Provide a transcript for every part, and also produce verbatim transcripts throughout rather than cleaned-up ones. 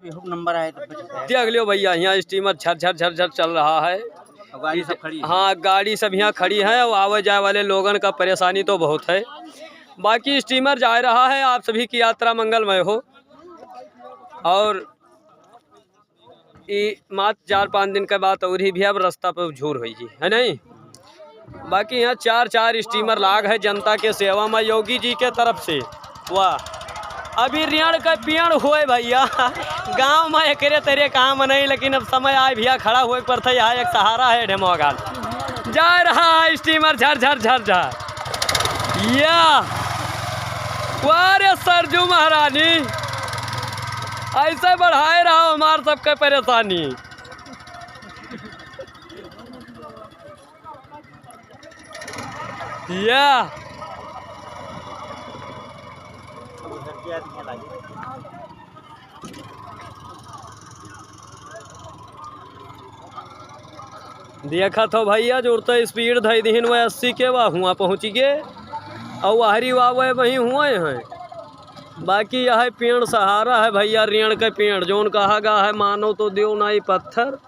पे हुक नंबर आए तो बच जाए। देख लियो भैया, यहाँ steamer झर झर झर झर चल रहा है। और गाड़ी सब खड़ी है। हाँ, गाड़ी सब यहाँ खड़ी है और आवे जाए वाले लोगन का परेशानी तो बहुत है। बाकी steamer जा रहा है, आप सभी की यात्रा मंगलमय हो। और ई मात्र चार पाँच दिन के बाद और ही भी अब रास्ता पे झूर होई जी, है नहीं? बाकी यहाँ चार चार steamer लाग है जनता के सेवा में योगी जी के तरफ से। वाह, अभी रेंड़ के पेंड़ होए भैया, गाँव में एकरे तरे काम नहीं, लेकिन अब समय आए भैया, खड़ा होए पर था, यहाँ एक सहारा है ढेमवा घाट। जा रहा है steamer झर झर झर झर। या वाह रे सरजू महारानी, ऐसे बढ़ाए रहो हमार सबके परेशानी। या देखत हो भैया, जोरते speed धई दिहिन वह अस्सी के, वह हुआं पहुँचि गे। और वहरी वा वह वहीं हुए हैं। बाकी यह पेंड़ सहारा है भैया, रेंड़ के पेंड़, जौन कहा गा है, मानो तो देव नाई पत्थर।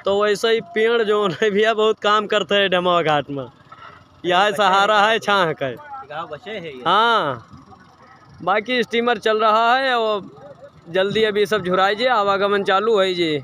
तो वैसे ही पेंड़ जौन है भैया, बहुत काम करते हैं ढेमवा घाट में। यह सहारा है छाह के। गाँव बचे है ये। हाँ, बाकी steamer चल रहा है और जल्दी अभी सब झुराई जे, आवागमन चालू है जे।